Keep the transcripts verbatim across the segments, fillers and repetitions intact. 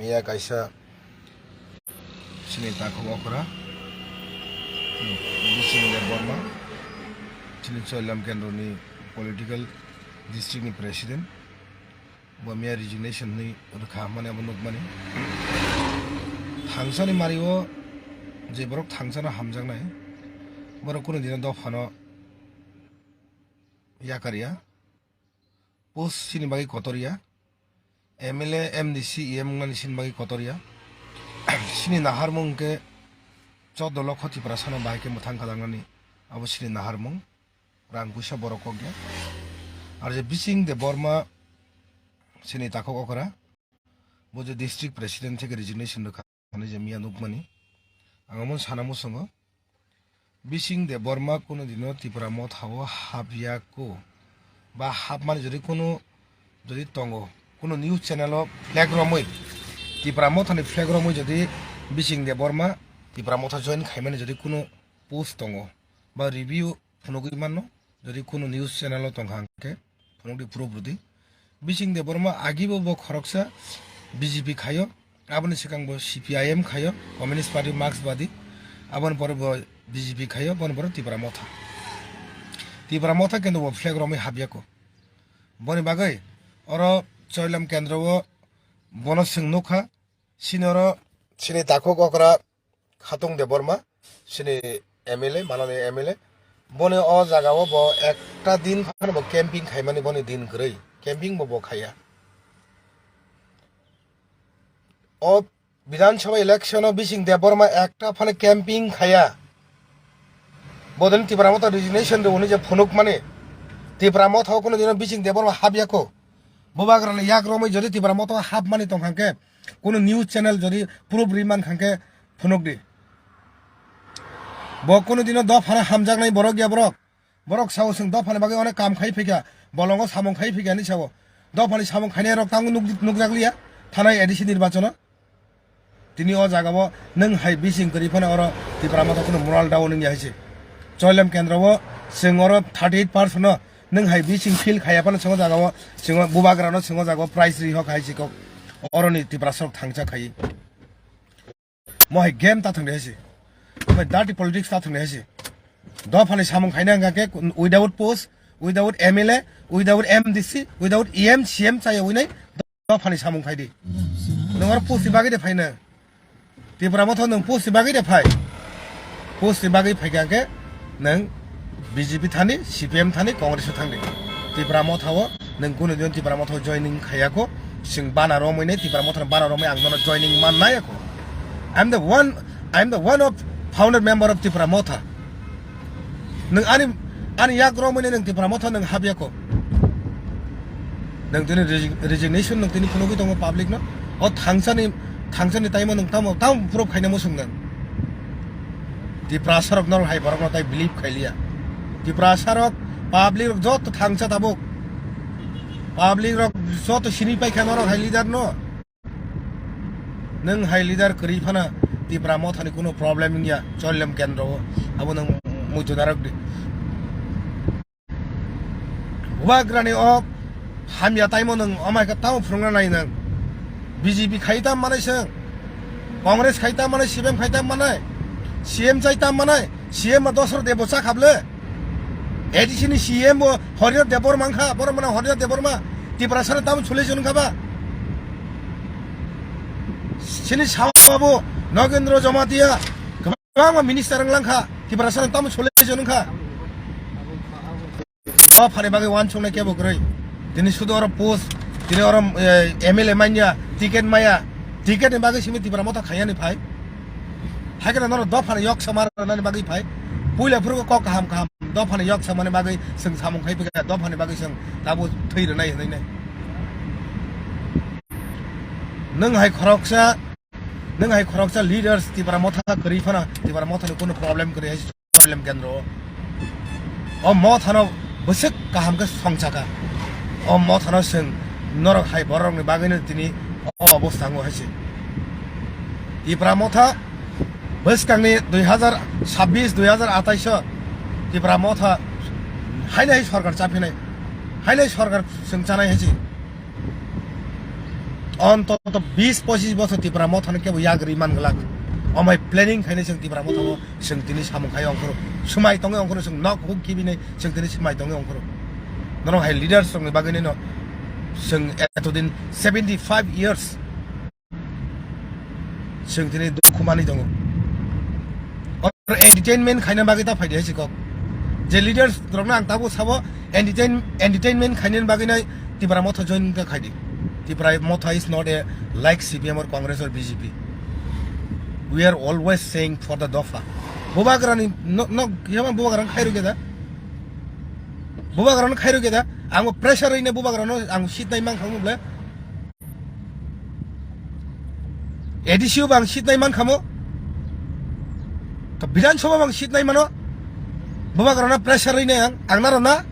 Miya kaisa chini takhuk okra, Bising Debbarma, chini Choilam Kendroni political district ni president, bo miya resignation ni rwkha hwnmani abo nukmani. Thangsani mario je borok thangsano hamjaknai, borok kunu dino dophano yakarya. Post chini bagwi kotor ya. M L A, M D C, E M wngnani chini bagwi kotor ya. Chini naharmung khe chordo lokho Tiprasano bahai khe mwthang kalangnani abo chini naharmung. Rang puisa borok kok ya. Ar je Bising Debbarma chini takhuk okra, bo je district president theke resignation rwkha. Ani je miya nukmani. Ang omo sana muchungo. Bising Debbarma kunu dino Tipra Motha o hapya ko. Ba hapmani jodi kunu jodi tongo. Kunu news channel o flag romwi. Tipra Motha ni flag romwi jodi Bising Debbarma Tipra Motha join khaimani jodi kunu post tongo. Ba review phunugwi manno, jodi kunu news channel o tongkha hwnkhe, phunukdi proof rwdi. Bising Debbarma agibo bo khoroksa B J P khaio, aboni swkang bo C P I M khaio, Communist Party Marxbadi, aboni pore bo B J P khaio, boni pore Tipra Motha. Tipra Motha kendo bo flag romwi hapyako. Boni bagwi oro Choilam kendro o bono chwng nukha, chini oro chini takhuk okra Khatung Debbarma, chini M L A, Manani M L A. Boni o jaga o bo ekta din phano bo camping khaimani boni din kwrwi. Camping bo bo khaiya. O Bidhan Sabha election o Bising Debbarma ekta phano camping khaiya. Bodoni Tipra Motha resignation rwni je phunukmani. Tipra Motha o kunu dino Bising Debbarma hapyako. Bubagrani yak romwi jodi Tipra Motha o hapmani tongkha khe, kunu news channel jodi proof ri mankha khe phunukdi. Bo kunu dino dophano hamjaknai borok ya borok. Borok sao chwng dophani bagwi onek kam khai phaikha, bolongo samung khai phaikha hinwi sao. Dophani samung khainai rok tamo nuk-, nukjakliya thanai A D C nirbachono. Tini o jaga o nwng hai bising kwrwi phano oro Tipra Motha kunu moral down wngya hai se. Choilem kendro o chwng oro thirty eight percent no nwng hai bising feel khaiya phano chwng o jaga o chwng o bubagra no chwng o jaga o prize ri hok hai se kok. Oroni Tiprasa rok thangcha khai. Mo hai game ta thwngde hai se. Mo hai dirty politics ta thwngde hai se. Dophani samung khaina hwnkha khe without post, without M L A, without M D C, without E M, C M chaya winai dophani samung khai di. Nwng oro post ni bagwi de phaina. Tipra Motha nwng post ni bagwi de phai. Post ni bagwi phaikha khe nwng B J P thani, C P M thani, Congress o thangdi. Tipra Motha o nwng kunu din Tipra Motha o joining khaiya kho, chwng bana romwi nai Tipra Motha ni bana romwi ang nono joining man nai kho. I am the one, I am the one of founder member of Tipra Motha. Nwng ani, ani yak romwi nai nwng Tipra Motha nwng habya kho. Nwng tini resi-, resignation nwng tini phunugwi tongo public no. O thangsani, thangsani time o nwng tamo, tamo proof khaina muchung nwng. Tiprasa rok norok hai borok no tai believe khailiya. Tiprasa rok public rok joto thangsa tabuk. Public rok joto sini paikha norok hai leader no. Nwng hai leader kwrwi phano Tipra Motha ni kunu problem wngya Choilem kendro o. Abo nwng muitu narwk di. Bubagrani o hamya taimo nwng amai khe tamo phwrwngna nai nwng. B J P khai tam manai swng, Congress khai tam manai, C P M khai tam manai, C M chai tam manai, C M ma Dosro Debo cha khable. A D C ni C M bo Horino Debbarma wngkha, borok mano Horino Debbarma, Tiprasa no tamo chule chwng kha ba. Chini Sawa Babu, Nogendro Jamatia, kwbangma minister wng langkha, Tiprasa no tamo chole jon wngkha. Dophani bagwi wansuknai kebo kwrwi. Tini sudu oro post, tini oro, eh, M L A manya, ticket maya, ticket ni bagwi simi Tipra Motha khaiyani phai. Haikhe norok dophani yok samar nani bagwi phai. Puila phuru kok kaham kaham dophani yok samani bagwi chwng samung khai phika, dophani bagwi chwng tabuk thwi rwnai hinwi nai. Nwng hai khoroksa Nwng hai khoroksa leaders Tipra Motha kwrwi phano Tipra Motha ni kunu problem kwrwi hai Choilem kendro. O Motha no bwswk kaham khe songchaka. O Motha no chwng norok hai borok ni bagwi no tini o obostha wngo hai se. Tipra Motha bwskang ni dui hazar sabbish, dui hazar atais o Tipra Motha haino hai sorkar chaphinai, haino hai sorkar chwng chanai hai se. Ontoto bis pochis bochor Tipra Mothano kebo yagri man glak. Omai planning khainai chwng Tipra Mothano chwng tini samung khai ongkhoro. Swmai tongwi ongkhoro chwng nok huk kibinai chwng tini swmai tongwi ongkhoro. Norok hai leaders rokni bagwi no chwng etodin seventy five years chwng tini dukhu manwi tongo. Or entertainment khaina bagwi ta phaidi hai si kok. Je leaders rokno ang tabuk sabo entertain-, entertainment khainani bagwi nai Tipra Motha join wngkha khaidi. Tipra Motha is not a like C P M or Congress or B J P. We are always saying for the Dopha. Bubagrani no, no, yama Bubagrang khairokya da? Bubagrano khairokya da? Ang pressure rwina Bubagrano ang seat nai mankha mwngle. A D C o bang seat nai mankha mo? To Bidhan Sabha bang seat nai mano? Bubagrano pressure rwina ang, ang naro na?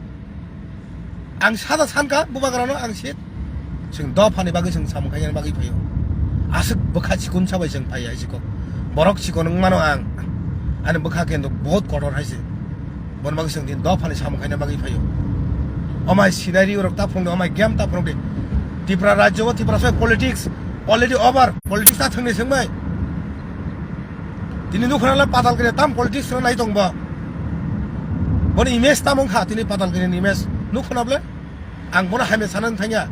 Ang sada sankha Bubagrano ang seat. Chwng Dophani bagwi chwng samung khainani bagwi phaio. Aswk bwkha chikon sabai chwng phai hai chikon. Borok chikon wng mano ang. Ani bwkha kendo bahut kotor hai se. Boni bagwi chwng din Dophani samung khaina bagwi phaio. Omai scenario rok ta phunukdi, omai game ta phunukdi. Tripura rajyo o Tripura sai politics already over. Politics ta thwngni swngbai. Tini nukhuna la Patalgiri tam politics rok nai tong bo. Boni image tam wngkha tini Patalgiri ni image. Nukhuna ble? Ang bono hamya sanani thangya.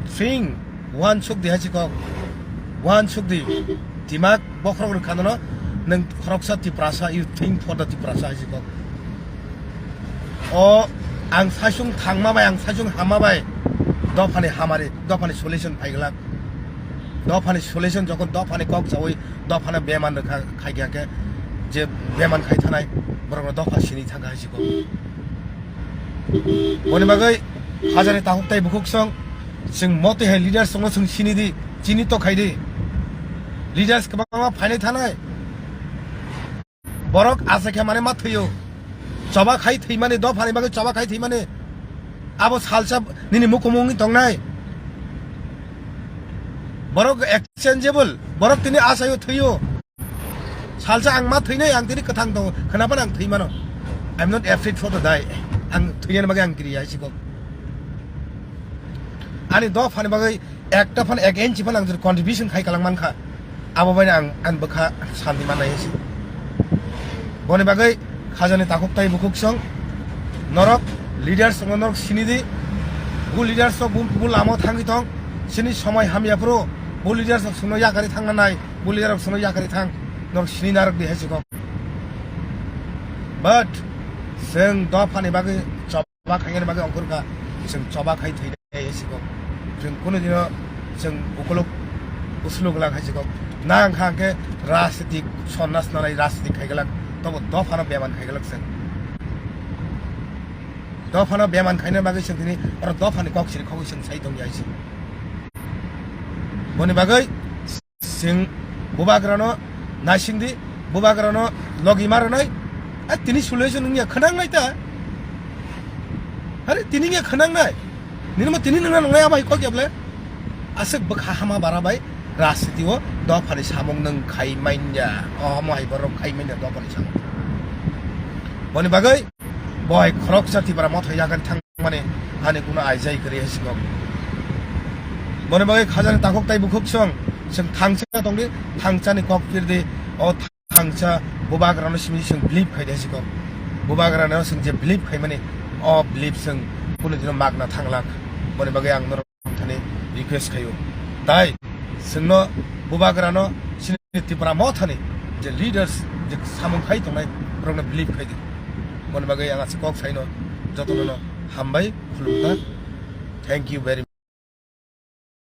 Think, one sukdi hai si kok. One sukdi. Dimak bokhorok rwkha nono, nwng khoroksa Tiprasa, you think for the Tiprasa hai si kok. O ang saichung thangma bai, ang saichung hamma bai. Dophani hamari, Dophani solution phaiglak. Dophani solution jokon Dophani kok chawi, Dophano beman rwkha khaikha khe, je beman khai thanai, borokno Dopha sini thangkha hai si kok. Boni bagwi hajani takhuk tai bukhuk song, chwng motwi hai leaders songno chwng sini di, chini to khai di. Leaders kwbangma phainai thanai. Borok acha khe mane ma thwiyo. Choba khai thwimani Dophani bagwi choba khai thwimani. Abo salsa nini mukumung wngwi tongnai. Borok exchangeable. Borok tini achaio thwiyo. Salsa ang ma thwinai, ang tini kwthang tongo, khwnaphan ang thwi mano. I'm not afraid for the die. Ang thwinani bagwi ang kiriya hai si kok. Ani Dophani bagwi ekta phan ek inch phan ang jodi contribution khai kalang mankha, abo bai ang, ang bwkha santi mannai hai si. Boni bagwi hajani takhuk tai bukhuk song norok leaders rokno norok sini di, bu leaders rok bu, bu lama thangwi tong, sini somoi hamya phuru bu leaders rok songno yakari thangna nai. Buli rok sono yakari thang, norok sini narok di hai si kok. But chwng Dophani bagwi choba khainani bagwi ongkhorkha, chwng choba khai thwinai hai si kok. Chwng kunu dino chwng ukuluk uslu glak hai si kok. Nang kha hwnkhe rajniti sonnas nanai rajniti khai glak, tobo Dophano beman khai glak chwng. Dophano beman khaina bagwi chwng tini oro Dophani kok siri khogwi chwng sai tongya hai si. Boni bagwi chwng Bubagrano naisingdi, Bubagrano logi ma rwnai. A tini solution wngya khwnangnai ta. Are tini wngya khwnangnai. Nini mo tini nungna nungnai abo hai kok ya ble. Aswk bwkha hama bara bai rajniti o Dophani samung nwng khai manya. O hamo hai borok khai manya Dophani samung. Boni bagwi boi khoroksa Tipra Motha yakari thang mani hani kuno aijai kwrwi hai si kok. Boni bagwi khajani takhuk tai bukhuk song, chwng thangcha tongdi, thangchani kok phirdi, o thangcha Bubagrano simi chwng believe khai di hai si kok. Bubagrano chwng je believe khai mani, o believe chwng kunu dino magna thanglak. Boni bagwi ang norok thani request khaio. Tai chwngno Bubagrano chini Tipra Mothani je leaders je samung khai tongnai borokno believe khai di. Boni bagwi ang aswk kok saino jotono hambai khulumkha. Thank you very much.